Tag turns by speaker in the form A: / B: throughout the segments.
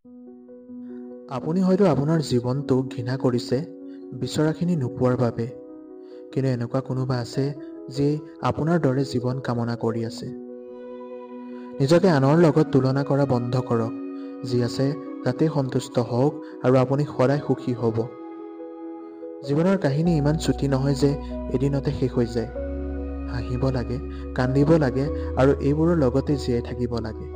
A: আপুনি হয়তো আপোনাৰ জীৱনটো ঘৃণা কৰিছে বিচৰাখিনি নোপোৱাৰ বাবে, কিন্তু এনেকুৱা কোনোবা আছে যিয়ে আপোনাৰ দৰে জীৱন কামনা কৰি আছে। নিজকে আনৰ লগত তুলনা কৰা বন্ধ কৰক। যি আছে তাতেই সন্তুষ্ট হওক আৰু আপুনি সদায় সুখী হ'ব। জীৱনৰ কাহিনী ইমান চুটি নহয় যে এদিনতে শেষ হৈ যায়। হাঁহিব লাগে, কান্দিব লাগে আৰু এইবোৰৰ লগতে জীয়াই থাকিব লাগে।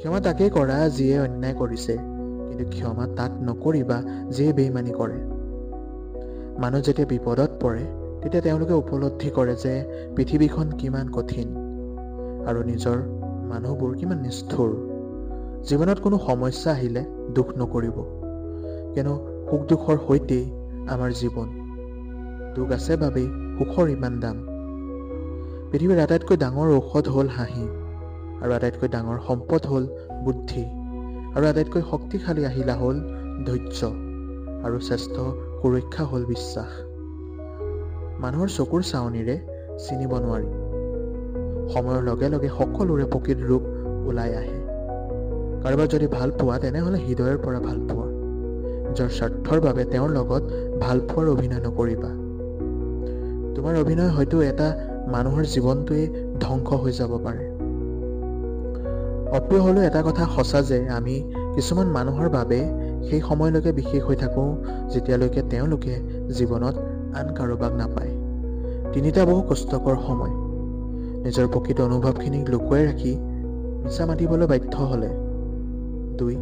A: ক্ষমা তাকেই কৰা যিয়ে অন্যায় কৰিছে, কিন্তু ক্ষমা তাক নকৰিবা যিয়ে বেইমানি কৰে। মানুহ যেতিয়া বিপদত পৰে তেতিয়া তেওঁলোকে উপলব্ধি কৰে যে পৃথিৱীখন কিমান কঠিন আৰু নিজৰ মানুহবোৰ কিমান নিষ্ঠুৰ। জীৱনত কোনো সমস্যা আহিলে দুখ নকৰিব, কিয়নো সুখ দুখৰ সৈতেই আমাৰ জীৱন। দুখ আছে বাবেই সুখৰ ইমান দাম। পৃথিৱীৰ আটাইতকৈ ডাঙৰ ঔষধ হ'ল হাঁহি, আৰু আটাইতকৈ ডাঙৰ সম্পদ হ'ল বুদ্ধি, আৰু আটাইতকৈ শক্তিশালী আহিলা হ'ল ধৈৰ্য, আৰু শ্ৰেষ্ঠ সুৰক্ষা হ'ল বিশ্বাস। মানুহৰ চকুৰ চাৱনিৰে চিনিব নোৱাৰি। সময়ৰ লগে লগে সকলোৰে প্ৰকৃত ৰূপ ওলাই আহে। কাৰোবাক যদি ভাল পোৱা তেনেহ'লে হৃদয়ৰ পৰা ভাল পোৱা। নিজৰ স্বাৰ্থৰ বাবে তেওঁৰ লগত ভাল পোৱাৰ অভিনয় নকৰিবা। তোমাৰ অভিনয় হয়তো এটা মানুহৰ জীৱনটোৱেই ধ্বংস হৈ যাব পাৰে। অপ্ৰিয় হ'লেও এটা কথা সঁচা যে আমি কিছুমান মানুহৰ বাবে সেই সময়লৈকে বিশেষ হৈ থাকোঁ যেতিয়ালৈকে তেওঁলোকে জীৱনত আন কাৰোবাক নাপায়। তিনিটা বহু কষ্টকৰ সময়। নিজৰ প্ৰকৃত অনুভৱখিনিক লুকুৱাই ৰাখি মিছা মাতিবলৈ বাধ্য হ'লে। 2,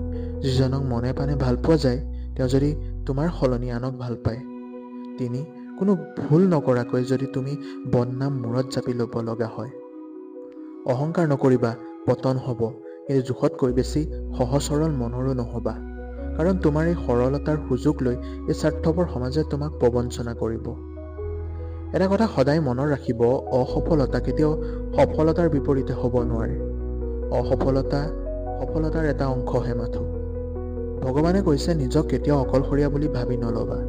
A: যিজনক মনে প্ৰাণে ভাল পোৱা যায় তেওঁ যদি তোমাৰ সলনি আনক ভাল পায়। 3, কোনো ভুল নকৰাকৈ যদি তুমি বদনাম মূৰত জাপি ল'ব লগা হয়। অহংকাৰ নকৰিবা, পতন হ'ব, কিন্তু জোখতকৈ বেছি সহজ সৰল মনৰো নহ'বা, কাৰণ তোমাৰ এই সৰলতাৰ সুযোগ লৈ এই স্বাৰ্থপৰ সমাজে তোমাক প্ৰবঞ্চনা কৰিব। এটা কথা সদায় মনত ৰাখিব, অসফলতা কেতিয়াও সফলতাৰ বিপৰীতে হ'ব নোৱাৰে। অসফলতা সফলতাৰ এটা অংশহে মাথো। ভগৱানে কৈছে, নিজক কেতিয়াও অকলশৰীয়া বুলি ভাবি নল'বা।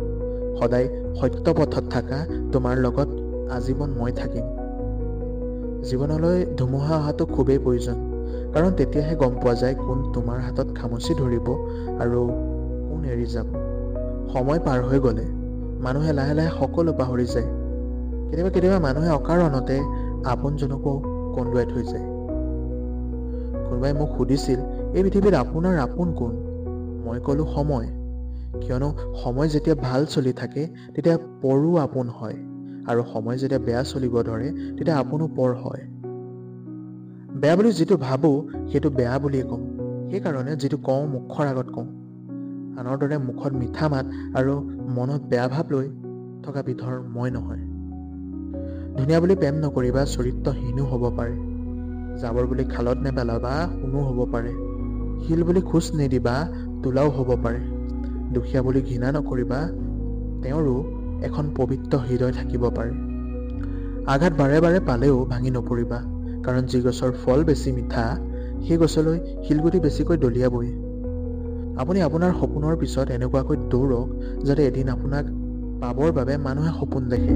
A: সদায় সত্য পথত থাকা, তোমাৰ লগত আজীৱন মই থাকিম। জীৱনলৈ ধুমুহা অহাটো খুবেই প্ৰয়োজন, কাৰণ তেতিয়াহে গম পোৱা যায় কোন তোমাৰ হাতত খামুচি ধৰিব আৰু কোন এৰি যাব। সময় পাৰ হৈ গ'লে মানুহে লাহে লাহে সকলো পাহৰি যায়। কেতিয়াবা কেতিয়াবা মানুহে অকাৰণতে আপোনজনকো কন্দুৱাই থৈ যায়। কোনোবাই মোক সুধিছিল, এই পৃথিৱীত আপোনাৰ আপোন কোন? মই ক'লো সময়। কিয়নো সময় যেতিয়া ভাল চলি থাকে তেতিয়া পৰো আপোন হয়, আৰু সময় যেতিয়া বেয়া চলিব ধৰে তেতিয়া আপোনো পৰ হয়। বেয়া বুলি যিটো ভাবোঁ সেইটো বেয়া বুলিয়ে কওঁ, সেইকাৰণে যিটো কওঁ মুখৰ আগত কওঁ। আনৰ দৰে মুখত মিঠা মাত আৰু মনত বেয়া ভাৱ লৈ থকা বিধৰ মই নহয়। ধুনীয়া বুলি প্ৰেম নকৰিবা, চৰিত্ৰহীনো হ'ব পাৰে। জাবৰ বুলি খালত নেপেলাবা, সোণো হ'ব পাৰে। শিল বুলি খোজ নিদিবা, তোলাও হ'ব পাৰে। দুখীয়া বুলি ঘৃণা নকৰিবা, তেওঁৰো এখন পবিত্ৰ হৃদয় থাকিব পাৰে। আঘাত বাৰে বাৰে পালেও ভাঙি নপৰিবা, কাৰণ যি গছৰ ফল বেছি মিঠা সেই গছলৈ শিলগুটি বেছিকৈ দলিয়াবই। আপুনি আপোনাৰ সপোনৰ পিছত এনেকুৱাকৈ দৌৰক যাতে এদিন আপোনাক পাবৰ বাবে মানুহে সপোন দেখে।